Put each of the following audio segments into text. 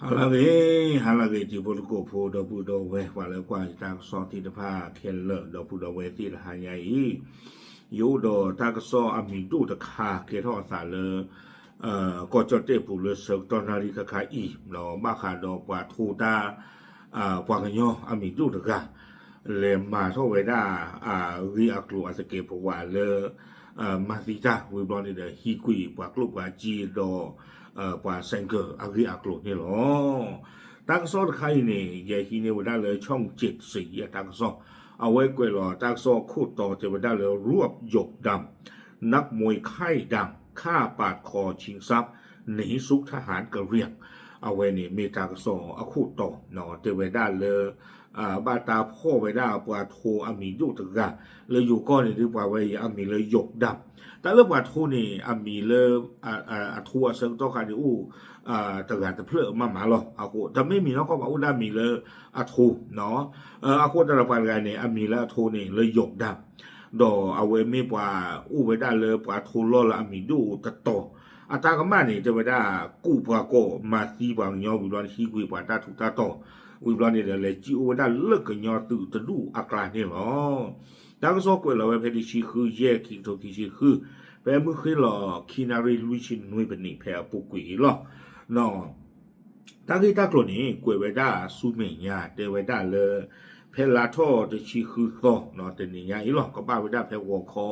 ဟါလၢအဂ့ၤ, ဟါလၢအဂ့ၤ တံၤဖိသကိးဖိ ဒီပုၢ်ဒီဝဲၢ် ပှၤလၢကွၢ်ယတၢ်ကစီၣ်သ့ၣ်တဖၣ်ခဲလၢာ် ဒီပုၢ်ဒီဝဲၢ်သ့ၣ် တဟါညါအံၤ, ယအိၣ်ဒီးတၢ်ကစီၣ်အမံၤဒိၣ်တခါ ကဲထီၣ်အသးလၢ ကီၢ်ကၠီၣ်တဲၣ်ပူၤလၢဆၢကတီၢ်နၣ်ရံၣ်ခါခါအံၤ, ဘၣ်ဃးဒီးပှၤထိတၢ် ပှၤကညီအမံၤဒိၣ်တဂၤ လဲၤမၤထီၣ်ဝဲဒၣ် အဂ့ၢ်အကျိၤအသကဲးပဝးလၢ မၤသံတၢ်ဝံၤဘျီန့ၣ်ဒီး ဟံးကွံာ်ပှၤကျိၣ်ပှၤစ့ဒီး ပှၤစဲးကၢၤအဂ့ၢ်အကျိၤန့ၣ်လီၤ. တၢ်ကစီၣ်တခါအံၤန့ၣ် ယဟံးန့ၢ်ဝဲဒၣ်လၢ ช่องเจ็ดสี အတၢ်ကစီၣ်, အဝဲကွဲးလီၤတၢ်ကစီၣ်အခိၣ်တီတဲဝဲဒၣ်လၢ รวบหยวกดำ นักมวยค่ายดัง ฆ่าปาดคอชิงทรัพย์ หนีซุกทหารกะเหรี่ยง အဝဲန့ၣ်မ့ၢ်တၢ်ကစီၣ်အခိၣ်တီ တဲဝဲဒၣ်လၢ ဘၣ်တၢ်ဖီၣ်ဝဲဒၣ်ပှၤထိအမံၤဒိၣ်တဂၤ လၢယိၤကီၢ်န့ၣ်ဒီး ပှၤဝဲအံၤအမံၤလၢ หยวกดำ တၢ်လၢပှၤထိန့ၣ် အမံၤလၢ အထိအဆၢကတီၢ်ခါန့ၣ်အိၣ် တဂၤတဖျၢၣ်မးမးလီၤ. အဃိ တမ့ၢ်မံၤနီၢ်ကီၢ်ဘၣ် အိၣ်ဒၣ်မံၤလၢအထိ အဃိတၢ်ဒီးပှၤတဂၤန့ၣ် အမံၤလၢအထိန့ၣ် လၢ หยวกดำ ဒီးအဝဲမ့ၢ်ပှၤအိၣ်ဝဲဒၣ်လၢပှၤထိလီၢ်လၢအမံၤဒိၣ်တတီၤ, အတၢ်ကမၣ်န့ၣ် တဲဝဲဒၣ် ကူးပှၤကိးမၤသံပှၤကညီဝံၤဘျီန့ၣ် ဟံးကွံာ်ပှၤတၢ်ထူးတၢ်တီၤ ဝံၤဘျီန့ၣ်ဒီး လဲၤစံၣ်အိၣ်ဝဲဒၣ်လၢကညီသုးတဒူၣ်အကျါန့ၣ်လီၤ. တၢ်ကစီၣ်ကွဲးလီၤဝဲဖဲတဆံဃု ယဲၢ် ခံကထိခံဆံဃု, ဖဲမုၢ်ဃ့ၢ်လီၤ ခံနၣ်ရံၣ်လွံၢ်ဆံနွံပနံး ဖဲအပူၤကွံာ်အံၤလီၤ. တၢ်ဂ့ၢ်တၢ်ကျိၤန့ၣ် ကွဲးဝဲဒၣ်ဆူမဲာ်ညါ တဲဝဲဒၣ်လၢ ဖဲလါထီၣ်တဆံဃုသီ တနံၤညါအံၤလီၤ ကဘၣ်ဝဲဒၣ်ဖဲဂီၤခီ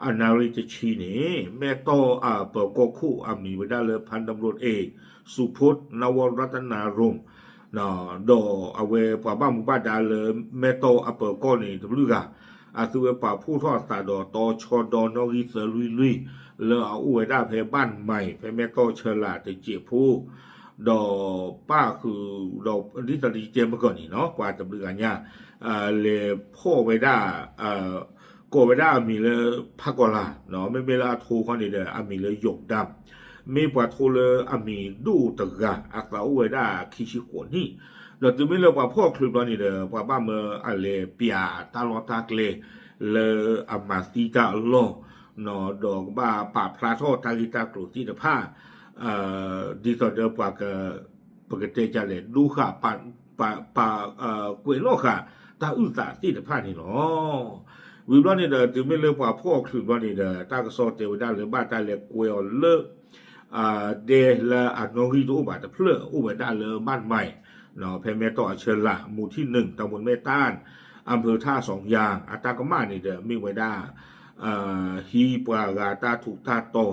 အနၣ်ရံၣ်တဆံန့ၣ် မဲၢ်တီၢ်အပၢၤကီၢ်ခိၣ်အမံၤဝဲဒၣ်လၢ พันตำรวจเอก สุพจน์ นวรัตนารมณ์ ဒီးအဝဲပှၤဘၣ်မူဘၣ်ဒါလၢ မဲၢ်တီၢ်အပၢၤကီၢ်န့ၣ် တဘျုးဂၤ အသုဝဲပာ်ဖှိၣ်ထီၣ်အသးဒီးတီဆှီဒီနီၣ်ဂံၢ်သၢလွံၢ်လွံၢ် လၢအအိၣ်ဝဲဒၣ်ဖဲဘၣ်မၤ ဖဲမဲၢ်တီၢ်ဆၢလာ်တစဲးဖိ ဒီးပၣ်ဃုာ်ဒီး ဒ်သိးဒီးယတဲမုၢ်ကီၢ်န့ၣ်နီၤ ပှၤတဘျုးဂၤညါ လဲၤဖီၣ်ဝဲဒၣ် ကိးဝဲဒၣ်အမံၤလၢ ဖးကီၢ်လၤ မ့မ့ၢ်လၢအထိခီန့ၣ်ဒီး အမံၤလၢ หยวกดำ မ့ၢ်ပှၤထိလၢအမံၤဒိၣ်တဂၤ အသးအိၣ်ဝဲဒၣ်ခံဆံဃိးနံၣ်, ဒီးတုၤမ့ၢ်လၢပှၤဖီၣ်ချုးဘျီန့ၣ်ဒီး ပှၤဘၣ်မၢအလဲၤပျးတၢ်လီၢ်တၢ်ကျဲ လၢအမၤသံတၢ်အလီၢ် ဒီးကဘၣ်ပာ်ဖျါထီၣ်တၢ်ဂ့ၢ်တၢ်ကျိၤသ့ၣ်တဖၣ် ဒ်သိးဒီးပှၤက ပကတဲဒ်လဲၣ် ဒိဃာ် ပာ် ပာ် ကွဲးနီၣ်ဃာ်တၢ်အုၣ်သးသ့ၣ်တဖၣ်န့ၣ်လီၤ. ဝံၤဘျီန့ၣ်ဒီး တုၤမ့ၢ်လၢပှၤဖီၣ်ချုးဘျီန့ၣ်ဒီး တၢ်ကစီၣ်တဲဝဲဒၣ်လၢဘၣ်တၢ်လဲၤကွဲးအီၤလၢ ဒဲလၢအနီၣ်ဂံၢ်တအိၣ်ဘၣ်တဖျၢၣ် အိၣ်ဝဲဒၣ်လၢဘၣ်မၤ ဖဲမဲၢ်တီၢ်အဆၢလာ် หมู่ที่หนึ่ง ตำบลแม่ต้าน อำเภอท่าสองยาง အတၢ်ကမၣ်န့ၣ်ဒီး မ့ၢ်ဝဲဒၣ် ဟံးပှၤဂၤတၢ်ထူးတၢ်တီၤ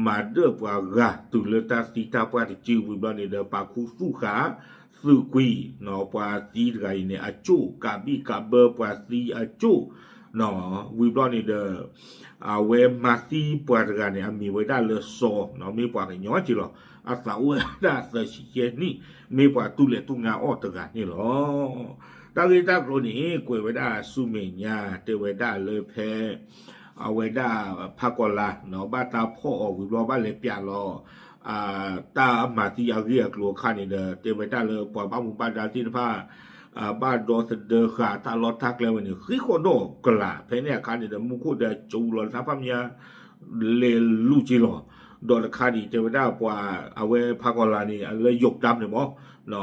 မၤဒၢၣ်ပှၤဂၤတုၤလၢတၢ်သံတၢ်ပှၢ်တစု ဝံၤဘျီန့ၣ်ဒီး ပာ်ခူသူၣ်ဃာ် သုးကွံာ် ပှၤသံတဂၤအံၤန့ၣ် အကၠိၣ် ကးဘံၣ်ကးဘၢပှၤသံအကၠိၣ် ဝံၤဘျီန့ၣ်ဒီး အဝဲမၤသံပှၤတဂၤန့ၣ် အမံၤဝဲဒၣ်လၢစီၤ မ့ၢ်ပှၤကညီက့လီၤ. အသးအိၣ်ဝဲဒၣ်သၢဆံယဲၢ်နံၣ် မ့ၢ်ပှၤတူၢ်လဲၤတူၢ်ငါအီၤတဂၤန့ၣ်လီၤ. တၢ်ဂ့ၢ်တၢ်ကျိၤန့ၣ် ကွဲးဝဲဒၣ်ဆူမဲာ်ညါ တဲဝဲဒၣ်လၢဖဲ အဝဲဒၣ်ဖးကီၢ်လၤ ဘၣ်တၢ်ဖီၣ်အီၤဝံၤဘျီ ဘၣ်လဲၤပျးလီၤ တၢ်မၤသံအဂ့ၢ်အကျိၤအခါန့ၣ်ဒီး တဲဝဲဒၣ်လၢပှၤဘၣ်မူဘၣ်ဒါသ့ၣ်တဖၣ် ဘၣ်ဒီသဒၢဃာ်တၢ်လီၢ်တၢ်ကျဲဝဲန့ၣ် ဃ့ဃီဒီးကလး ဖဲန့ၣ်အခါန့ၣ်ဒီး မူခိၣ်ဒီးကၠိလီၤတၢ်ဖးမံၤ လဲၤလူၤက့လီၤ. ဒီးတခါဒံး တဲဝဲဒၣ်ပှၤ အဝဲဖးကီၢ်လၤန့ၣ် လၢယိၤကတၢၢ်န့ၣ်မး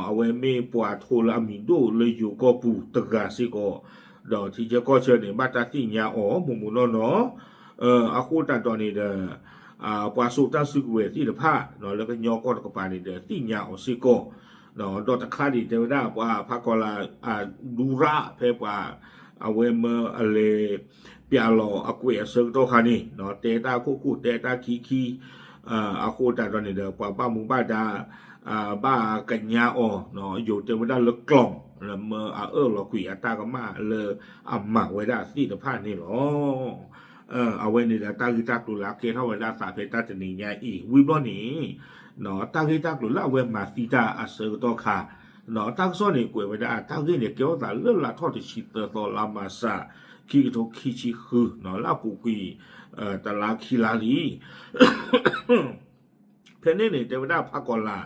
အဝဲမ့ၢ်ပှၤထိလၢအမံၤဒိၣ်လၢယိၤကီၢ်ပူၤတဂၤစ့ၢ်ကီး ဒီးထံဆၢကီၢ်ဆၢန့ၣ် ဘၣ်တၢ်သ့ၣ်ညါအီၤမိၢ်မိၢ်နီၢ်နီၢ် အဃိသတးဒီးန့ၣ်ဒီး ပှၤစိာ်တၢ်စုကဝဲၤသ့ၣ်တဖၣ် လၢကညီကီၢ်တကပၤန့ၣ်ဒီး သ့ၣ်ညါအီၤစ့ၢ်ကီး ဒီးတခါဒံး တဲဝဲဒၣ်ပှၤဖးကီၢ်လၤ ဒူရၣ် ဖဲပှၤ အဝဲမၢအလဲၤ ပျးလီၤအကွဲးအဆၢကတီၢ်ခါန့ၣ် တဲတၢ်ခိၣ်ခိၣ်တဲတၢ်ခံခံ အဃိသတးဒီးန့ၣ်ဒီး ပှၤဘၣ်မူဘၣ်ဒါ ဘၣ်ကညးအီၤ ယိၤတဲဝဲဒၣ်လၢကျီၢ် လၢမၢအအၢၣ်လီၤကွံာ်အတၢ်ကမၣ်လၢအမၤဝဲဒၣ်သ့ၣ်တဖၣ်န့ၣ်လီၤ. အဝဲန့ၣ်ဒီးတၢ်ဂ့ၢ်တၢ်ကျိၤလၢအကဲထီၣ်ဝဲဒၣ်သးဖဲတၢ်တနံၤညါအံၤ ဝံၤဘျီန့ၣ် တၢ်ဂ့ၢ်တၢ်ကျိၤလၢအဝဲမၤသံတၢ်အဆၢကတီၢ်ခါ တၢ်ကစီၣ်န့ၣ် ကွဲးဝဲဒၣ် တၢ်ဂ့ၢ်န့ၣ် ကဲထီၣ်သးလၢလါထီၣ်တဆံသၢသီ လါမၢ်ၡး ခံကထိခံဆံဃု လၢအပူၤကွံာ် တလါခံလါလံ ဖဲန့ၣ်န့ၣ် တဲဝဲဒၣ်ဖးကီၢ်လၤ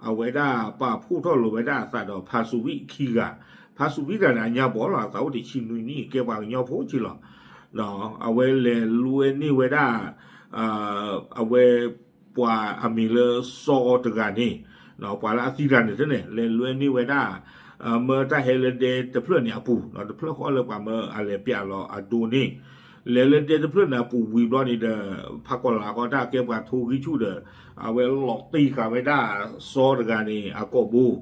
အဝဲဒၣ်ပာ်ဖှိၣ်ထီၣ်လိာ်ဝဲဒၣ်အသးဒီးဖါစူၤဝံၣ်ခံဂၤ ဖါစူၤဝံၣ်တဂၤန့ၣ် အညါဘီလီၤ အသးအိၣ်တဆံနွံနံၣ် ကဲပှၤကညီဖိက့လီၤ. အဝဲလဲၤလွဲန့ၢ်ဝဲဒၣ် အဝဲပှၤအမံၤလၢစီၤအီၤတဂၤန့ၣ် ပှၤလၢအသံတဂၤန့ၣ်သ့ၣ်န့ၣ် လဲၤလွဲန့ၢ်ဝဲဒၣ် မၢတၢ်ဟဲလၢဒဲတဖျၢၣ်န့ၣ်အပူၤ တဖျၢၣ်ဃီလၢပှၤမၢအလဲၤပျးလီၤအဒိန့ၣ် လဲၤလၢဒဲတဖျၢၣ်န့ၣ်အပူၤဝံၤဘျီန့ၣ်ဒီး ဖးကီၢ်လၤဃီတၢ်ကဲပှၤထိဂံၢ်ဆူၣ်ဒီး အဝဲလီၤတံၢ်ဃာ်ဝဲဒၣ်စီတဂၤန့ၣ် အကိာ်ဘိ နး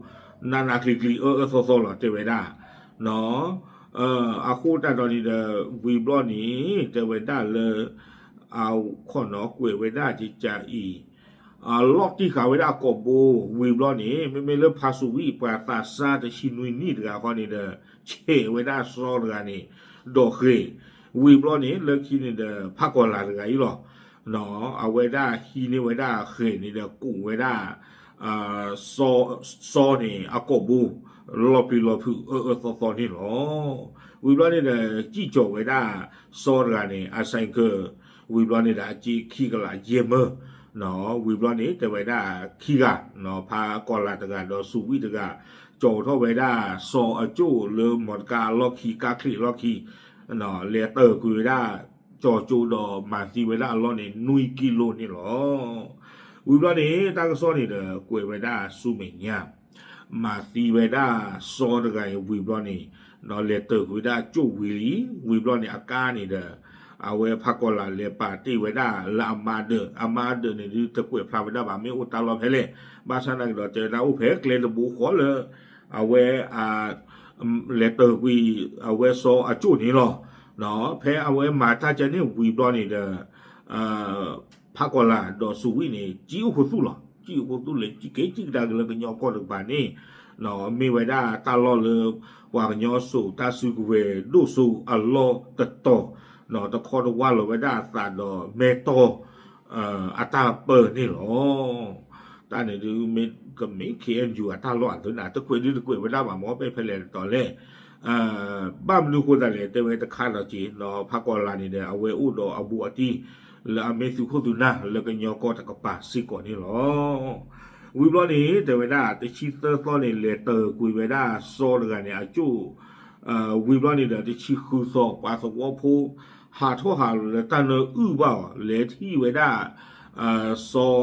နးကျံၤကျံၤအၢအၢသီသီလီၤတဲဝဲဒၣ် အဃိတၢ်ဒီးန့ၣ်ဒီး ဝံၤဘျီန့ၣ် တဲဝဲဒၣ်လၢ အခီၣ်နီၤကွဲးဝဲဒၣ်ကကးအံၤ အလီၤတံၢ်ဃာ်ဝဲဒၣ်အကိာ်ဘိ ဝံၤဘျီန့ၣ် မ့မ့ၢ်လၢဖါစူၤဝံၣ် ပှၤသးစၢ်တဆံနွံနံၣ်တဂၤဃီန့ၣ်ဒီး ဆဲးဝဲဒၣ်စီတဂၤန့ၣ် ဒီးဃဲၤ ဝံၤဘျီန့ၣ် လၢခံန့ၣ်ဒီး ဖးကီၢ်လၤတဂၤအံၤလီၤ. အဝဲဒၣ်ဟံးန့ၢ်ဝဲဒၣ်ဃဲၤန့ၣ်ဒီး ကိးဝဲဒၣ် စီန့ၣ် အကိာ်ဘိ လီၤပျံၤလီၤဖုးအၢအၢသီသီန့ၣ်လီၤ. ဝံၤဘျီန့ၣ်ဒီး စံၣ်ကၠီၤဝဲဒၣ်စီတဂၤန့ၣ် အဆိုင်ကယ် ဝံၤဘျီန့ၣ်ဒီး အစ့ခံကလးယဲၢ်မၢ ဝံၤဘျီန့ၣ် တဲဝဲဒၣ်ခံဂၤ ဖးကီၢ်လၤတဂၤဒီးစူၤဝံၣ်တဂၤ ကၠီၤထီၣ်ဝဲဒၣ်စီအကၠိၣ်လၢမီတကါအလီၢ်ခံ ကါချံးအလီၢ်ခံ လဲၤတၢၢ်ကွံာ်ဝဲဒၣ် ကၠီၤကၠိဒီးမၤသံဝဲဒၣ်အလီၢ်န့ၣ် နွံကံလိန့ၣ်လီၤ. ဝံၤဘျီန့ၣ် တၢ်ကစီၣ်န့ၣ်ဒီး ကွဲးဝဲဒၣ်ဆူမဲာ်ညါ မၤသံဝဲဒၣ်စီတဂၤအံၤဝံၤဘျီန့ၣ် လဲၤတၢၢ်ကွံာ်ဝဲဒၣ်ကၠိၣ်ဝံၤလံ ဝံၤဘျီန့ၣ် အကါန့ၣ်ဒီး အဝဲဖးကီၢ်လၤလဲၤပာ်တ့ၢ်ဝဲဒၣ်လၢအမါဒၢး အမါဒၢးန့ၣ်ဒုးတကွဲးဖျါဝဲဒၣ်ဘၣ် မ့ၢ်အိၣ်တၢ်လီၢ်ဖဲလဲၣ် ဘၣ်ဆၣ်သနာ်က့ဒီး တဲဝဲဒၣ်အိၣ်ဖဲကျဲတဘိဃီလၢ အဝဲ လဲၤတၢၢ်ကွံာ် အဝဲစီအကၠိၣ်န့ၣ်လီၤ. ဖဲအဝဲမၤတၢ်ကဲန့ၣ်ဝံၤဘျီန့ၣ်ဒီး ဖးကီၢ်လၤဒီးစူၤဝံၣ်န့ၣ် ကံၣ်အိၣ်ခူသူၣ်လီၤ. ကံၣ်အိၣ်ခူသူၣ်လဲၤကံၣ်က့ၤကံၣ်ကဒါက့ၤလၢကညီကီၢ်တကပၤန့ၣ် မ့ၢ်ဝဲဒၣ်တၢ်လီၢ်လၢ ပှၤကညီစိာ်တၢ်စုကဝဲၤဒိၣ်စိအလီၢ်တတီၤ တခီတဝါလီၤဝဲဒၣ်အသးဒီးမဲာ်တီၢ် အတၢ်ပၢန့ၣ်လီၤ. တၢ်န့ၣ်ဒုး မ့ၢ်ကမ့ၢ် ခ့ၣ်အဲၣ်ယူၣ် အတၢ်လီၢ်အသိးန့ၣ် တကွဲးဒုးတကွဲးဝဲဒၣ်ဘၣ်မ့ၢ် ပဲၣ်ဖဲလဲၣ်တတီၤလဲၣ် ဘၣ်မနုၤဃိသတးလဲၣ် တဲဝဲတခါဒီးက့ၤ ဖးကီၢ်လၤန့ၣ်ဒီး အဝဲအိၣ်ဒီးအဘူးအတံၢ် လၢအမ့ၢ်သုးခိၣ်သုးနၢ်လၢကညီကီၢ်တကပၤစ့ၢ်ကီးန့ၣ်လီၤ. ဝံၤဘျီန့ၣ် တဲဝဲဒၣ် တဆံသၢသီန့ၣ် လဲၤတၢၢ်ကွံာ်ဝဲဒၣ်စီတဂၤန့ၣ် အကၠိၣ် ဝံၤဘျီန့ၣ်ဒီး တဆံဃုသီ ပှၤသဝီဖိ ဟးထီၣ်ဟးလီၤလၢတၢ်နၢအုၣ်ဘၣ်အီၤ လဲၤထံၣ်ဝဲဒၣ် စီ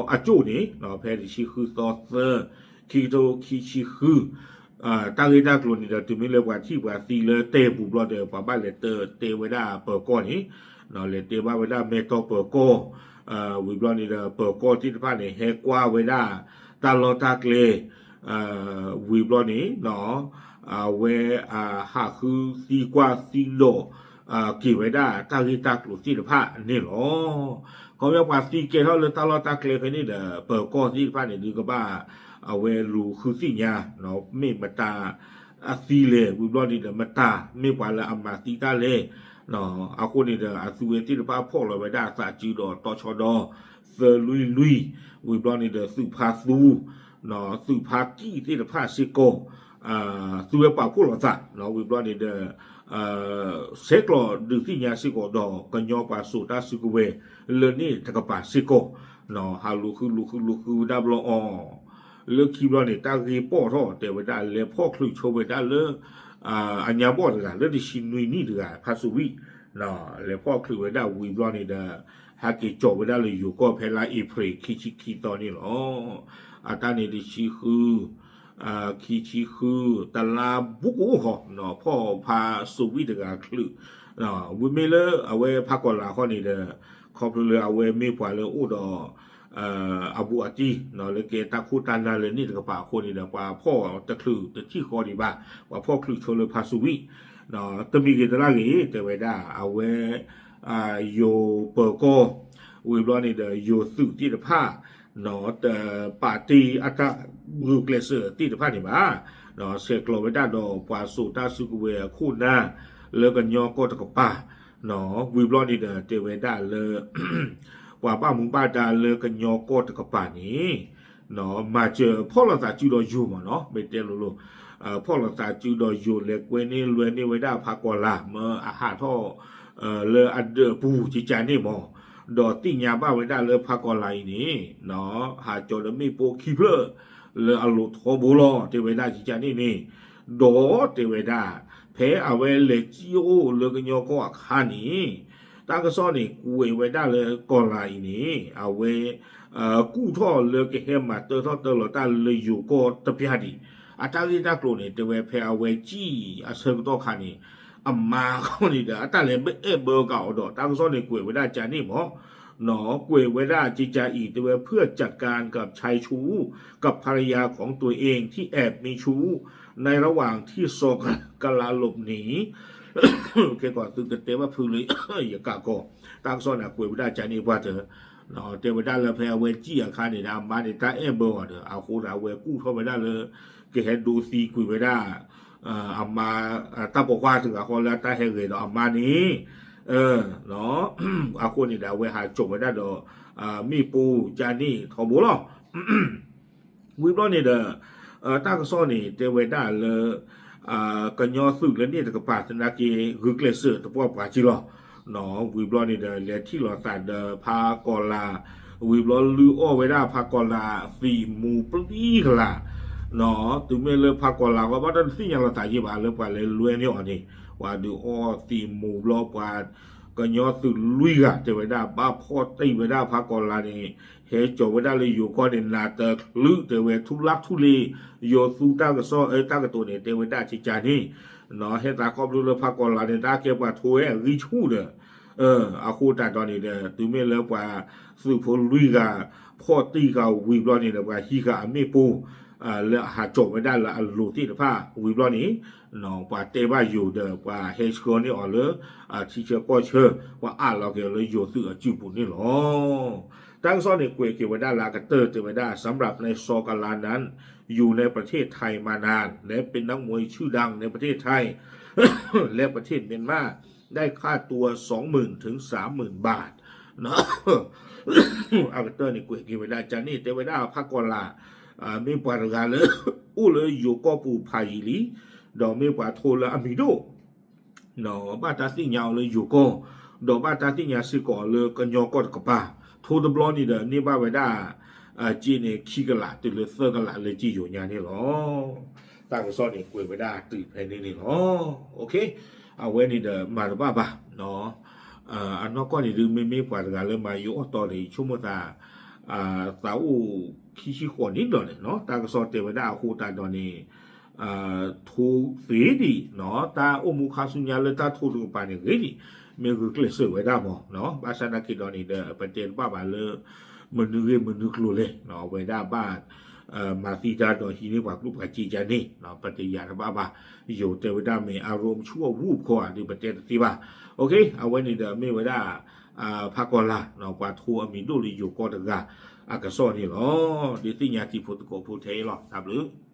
အကၠိၣ်န့ၣ် ဖဲတဆံဃုသီသၢ ခံကထိခံဆံဃု တၢ်ဂ့ၢ်တၢ်ကျိၤန့ၣ်ဒီး တုၤမ့ၢ်လၢပှၤထံၣ်ပှၤသံလၢတဲပူၤဘျီဒီး ပှၤဘၣ်လဲၤတဲတဲဝဲဒၣ်ပၢၤကီၢ်န့ၣ် လဲၤတဲဘၣ်ဝဲဒၣ်မဲာ်တီၢ်ပၢၤကီၢ် ဝံၤဘျီန့ၣ်ဒီး ပၢၤကီၢ်သ့ၣ်တဖၣ်န့ၣ် ဟဲကွၢ်ဝဲဒၣ် တၢ်လီၢ်တၢ်ကျဲ ဝံၤဘျီန့ၣ် အဝဲ ဟးဃုသံကွၢ်သံဒိး က့ၤဝဲဒၣ်တၢ်ဂ့ၢ်တၢ်ကျိၤသ့ၣ်တဖၣ်န့ၣ်လီၤ. ခီဖျိပှၤသံကဲထီၣ်လၢတၢ်လီၢ်တၢ်ကျဲဖဲန့ၣ်ဒီး ပၢၤကီၢ်သ့ၣ်တဖၣ်န့ၣ်ဒုးကဘၣ် အဝဲလူၤဃုသ့ၣ်ညါ မ့ၢ်မတၤ အသံလဲၣ် ဝံၤဘျီန့ၣ်ဒီး မတၤမ့ၢ်ပှၤလၢအမၤသံတၢ်လဲၣ် အဃိန့ၣ်ဒီး အသုဝဲသ့ၣ်တဖၣ်ဖီၣ်လီၤဝဲဒၣ်အသးစုဒီးတီၤဆီဒီး သၢလွံၢ်လွံၢ် ဝံၤဘျီန့ၣ်ဒီး သုးဖါသူ သုးဖါကံၣ်သ့ၣ်တဖၣ်စ့ၢ်ကီး သုဝဲပာ်ဖှိၣ်လိာ်သး ဝံၤဘျီန့ၣ်ဒီး ဆဲးကျိးဒုးသ့ၣ်ညါစ့ၢ်ကီးဒီး ကညီပှၤစိာ်တၢ်စုကဝဲၤလၢန့ၣ်တကပၤစ့ၢ်ကီး ဟးလူၤဃုလူၤဃုလူၤဃုဝဲဒၣ်ဘျီအီၤ လၢခံဘျီန့ၣ် တၢ်ဂ့ၢ်ပီၣ်ထီၣ်တဲဝဲဒၣ် လဲၤဖီၣ်ချုးဆိဝဲဒၣ်လၢ အညါဘီၣ်တဂၤ လၢတဆံနွံနံၣ်တဂၤ ဖါစူၤဝံၣ် လဲၤဖီၣ်ချုးဝဲဒၣ်ဝံၤဘျီန့ၣ်ဒီး ဟဲက့ၤကၠီၤဝဲဒၣ်လၢယိၤကီၢ်ဖဲလါအ့ဖြ့ၣ် ခံဆံခံသီန့ၣ်လီၤ. အတၢ်န့ၣ်တဆံဃု ခံဆံဃု တလါဘူးကအိၣ်ဃီ ဖီၣ်ဖါစူၤဝံၣ်တဂၤချုး ဝံၤမ့ၢ်လၢအဝဲဖးကီၢ်လၤဃီန့ၣ်ဒီး ခီဖျိလၢအဝဲမ့ၢ်ပှၤလၢအိၣ်ဒီး အဘူးအတံၢ် လၢကဲတၢ်ခိၣ်တၢ်နၢ်လၢန့ၣ်တကပၤအဃိန့ၣ်ဒီး ပှၤဖီၣ်တချုးတထံၣ်ဃီဒံးဘၣ် ပှၤဖီၣ်ချုးဆိလၢဖါစူၤဝံၣ် တမံၤဂ့ၤတလါဂ့ၤ တဲဝဲဒၣ် အဝဲ ယိၤပၢၤကီၢ် ဝံၤဘျီန့ၣ်ဒီး ယိၤသုးသ့ၣ်တဖၣ် တပာ်တ့ၢ်အတၢ်ဂုာ်ကျဲးစၢးသ့ၣ်တဖၣ်န့ၣ်ဘၣ် ဆဲးကျိးဝဲဒၣ်ဒီးပှၤစိာ်တၢ်စုကဝဲၤအခိၣ်နၢ် လၢကညီကီၢ်တကပၤ ဝံၤဘျီန့ၣ်ဒီး တဲဝဲဒၣ်လၢ ပှၤဘၣ်မူဘၣ်ဒါလၢကညီကီၢ်တကပၤန့ၣ် မၤစၢၤဖီၣ်လိာ်သးစုဒီးယိၤမ့ၢ်နီၤ မ့ၢ်တဲလိၤလိၤ ဖီၣ်လိာ်သးစုဒီးယိၤ လဲၤကွဲန့ၢ်လွဲန့ၢ်ဝဲဒၣ်ဖးကီၢ်လၤ မၢအဟးထီၣ် လၢအဒၢးအပူၤကကါန့ၣ်မ့ၢ် ဒီးသ့ၣ်ညါဘၣ်ဝဲဒၣ်လၢဖးကီၢ်လၤအံၤန့ၣ် ဟးကၠီၤဒီးမ့ၣ်ပိၢ်ခံဖျၢၣ် လၢအလိၤထီဘိလီၤ တဲဝဲဒၣ်ကကါန့ၣ်န့ၣ် ဒီးတဲဝဲဒၣ် ဖဲအဝဲလဲၤစံၣ်အိၣ်လၢကညီကီၢ်အခါန့ၣ် တၢ်ကစီၣ်န့ၣ် ကွဲးဝဲဒၣ်လၢကီၢ်လၤအံၤန့ၣ် အဝဲ ကူၣ်ထီၣ်လၢကဟဲမၤတၢထီၣ်တၢလီၤတၢ်လၢယိၤကီၢ်တပျၢ်ဒံး အတၢ်ဂ့ၢ်တၢ်ကျိၤန့ၣ် တဲဝဲဖဲအဝဲစံၣ်အဆၢကတီၢ်ခါန့ၣ် အမါဃီန့ၣ်ဒီး အတၢ်လဲၤဘၣ်အဲၣ်ဘၢကးအီၤဒီး တၢ်ကစီၣ်န့ၣ် ကွဲးဝဲဒၣ်ကန့ၣ်မး ကွဲးဝဲဒၣ်ကကအံၤ တဲဝဲ เพื่อจัดการกับชายชู้กับภรรยาของตัวเองที่แอบมีชู้ในระหว่างที่ซอกลาหลบหนี ခဲကီးသုကတဲဘၣ်ဖုးလၢ ယကးကီး တၢ်ကစီၣ်န့ၣ် ကွဲးဝဲဒၣ်ကန့ၣ်ပှၢ်တၢၢ် တဲဝဲဒၣ်လၢဖဲအဝဲစံၣ်အခါန့ၣ်ဒီး အမါန့ၣ် တၢ်အဲၣ်ဘၢအီၤဒီး အဃိဒီးအဝဲကူၣ်ထီၣ်ဝဲဒၣ်လၢ ကဟဲဒိသံကွံာ်ဝဲဒၣ် အမါ တၢ်ပိာ်ခွါတဂၤဃီလၢတၢ်ဟဲဂဲၤဒီးအမါန့ၣ် အဃိန့ၣ်ဒီး အဝဲဟးကၠီၣ်ဝဲဒၣ်ဒီး မ့ၣ်ပိၢ်ကန့ၣ်ထီဘိလီၤ. ဝံၤဘျီန့ၣ်ဒီး တၢ်ကစီၣ်န့ၣ် တဲဝဲဒၣ်လၢ ကညီသုးလၢန့ၣ်တကပၤသနာ်က့ ဂုာ်ကျဲးစၢးတပှၢ်ပှၤက့လီၤ. ဝံၤဘျီန့ၣ်ဒီး လဲၤထံၣ်လိာ်သးဒီးဖးကီၤလၤ ဝံၤဘျီလုၢ်အီၣ်ဝဲဒၣ်ဖးကီၤလၤသံးမူၤပျံၤကလး တုၤမ့ၢ်လၢဖးကီၤလၤဃီ ဘၣ်တသ့ၣ်ညါလိာ်သးယံာ်ဘၣ်လၢပှၤလဲၤလွဲန့ၢ်အီၤန့ၣ် ပှၤဒုးအီသံးမူၤဘျီ ပှၤကညီသုးလွံၢ်ဂၤ တဲဝဲဒၣ် ဘၣ်ဖီၣ်တံၢ်ဝဲဒၣ်ဖးကီၤလၤန့ၣ် ဟဲကၠီၣ်ဝဲဒၣ်လၢယိၤကီၢ်န့ၣ် နးတချုး တဲဝဲ ထူလါထူလ့ ယိၤသူတၢ်ကစီၣ် တၢ်ကတိၤန့ၣ် တဲဝဲဒၣ်ကကန့ၣ် ဟဲသးခီဖျိလၢဖးကီၤလၤန့ၣ် တၢ်ကဲပှၤထိဝဲအဂံၢ်ဆူၣ်ဒီး အဃိသတးဒီးန့ၣ်ဒီး တုၤမ့ၢ်လၢပှၤသုးဖိလွံၢ်ဂၤ ဖီၣ်တံၢ်ဃာ်ဝံၤဘျီန့ၣ်ဒီး ပှၤဟံးဃာ်အမ့ၣ်ပိၢ် လၢအဟးကၠီၣ်ဝဲဒၣ်လၢအလိၤသ့ၣ်တဖၣ်ဝံၤဘျီန့ၣ် ပှၤတဲဘၣ်ယိၤဒီး ပှၤဟဲဆှၢန့ၢ်အီၤလၢ ထံဆၢကီၢ်ဆၢ ပှၤအးလီၤက့ၤအီၤလၢယိၤသုးအစုပူၤန့ၣ်လီၤ. တၢ်ကစီၣ်န့ၣ် ကွဲးက့ၤဝဲဒၣ်လၢအကတၢၢ် တဲဝဲဒၣ် สำหรับนายซอกาลานั้น อยู่ในประเทศไทยมานาน และเป็นนักมวยชื่อดังในประเทศไทย และประเทศเมียนมา ได้ค่าตัว สองหมื่นถึงสามหมื่นบาท အကတၢၢ်န့ၣ် ကွဲးက့ၤဝဲဒၣ်ကန့ၣ် တဲဝဲဒၣ်ဖးကီၤလၤ မ့ၢ်ပှၤတဂၤလၢ အိၣ်လၢယိၤကီၢ်ပူၤဖးယံာ်လံ ဒီးမ့ၢ်ပှၤထိလၢအမံၤဒိၣ် ဘၣ်တၢ်သ့ၣ်ညါအီၤလၢယိၤကီၢ် ဒီးဘၣ်တၢ်သ့ၣ်ညါစ့ၢ်ကီးအီၤလၢကညီကီၢ်တကပၤ ထိတဘျီန့ၣ်ဒီး န့ၢ်ဘၣ်ဝဲဒၣ် စ့န့ၣ် ခံကလးတုၤလၢသၢကလးလၢက့ယိၤညါန့ၣ်လီၤ. တၢ်ကစီၣ်န့ၣ် ကွဲးဝဲဒၣ်တုၤဖဲန့ၣ်န့ၣ်လီၤ. အဝဲန့ၣ်ဒီးမၤတဘၣ်ဘၣ် အနီၢ်ကီၢ်န့ၣ်ဒုး မ့မ့ၢ်ပှၤတဂၤလၢမၤယိၤအီၣ်တီၤဒီး ယဆိကမိၣ်သး သးအိၣ်ခံဆံဃိးနံၣ်ဒီးန့ၣ် တၢ်ကစီၣ်တဲဝဲဒၣ်အဃိသတးဒီးန့ၣ် ထိဂ့ၤဒံး တၢ်အိၣ်မူခါဆူညါလၢတၢ်ထိတကပၤန့ၣ်ဂ့ၤဒံး မ့ၢ်ဂုာ်ကျဲးစၢးဝဲဒၣ်မး ဘၣ်ဆၣ်သနာ်က့ဒီးန့ၣ်ဒီး ပတဲတဘၣ်ဘၣ်လၢ မနုၤဂ့ၢ်မနုၤကျိၤလဲၣ် အဝဲဒၣ်ဘၣ် မၤသံတၢ်ဒီးဟံးန့ၢ်ပှၤကျိၣ်ပှၤစ့ကန့ၣ် ပတယာ်တဘၣ်ဘၣ် ယိၤတဲဝဲဒၣ်မ့ၢ် อารมณ์ชั่ววูบ ခီဧါဒီး ပတဲတသ့ဘၣ်. အဝဲန့ၣ်ဒီးမ့ၢ်ဝဲဒၣ် ဖးကီၤလၤ ပှၤထိအမံၤဒိၣ်လၢယိၤကီၢ်တဂၤ အကစီၣ်န့ၣ်လီၤ. ဒုးသ့ၣ်ညါတံၤဖိသကိးဖိထဲအံၤလီၤ. တၢ်ဘျုး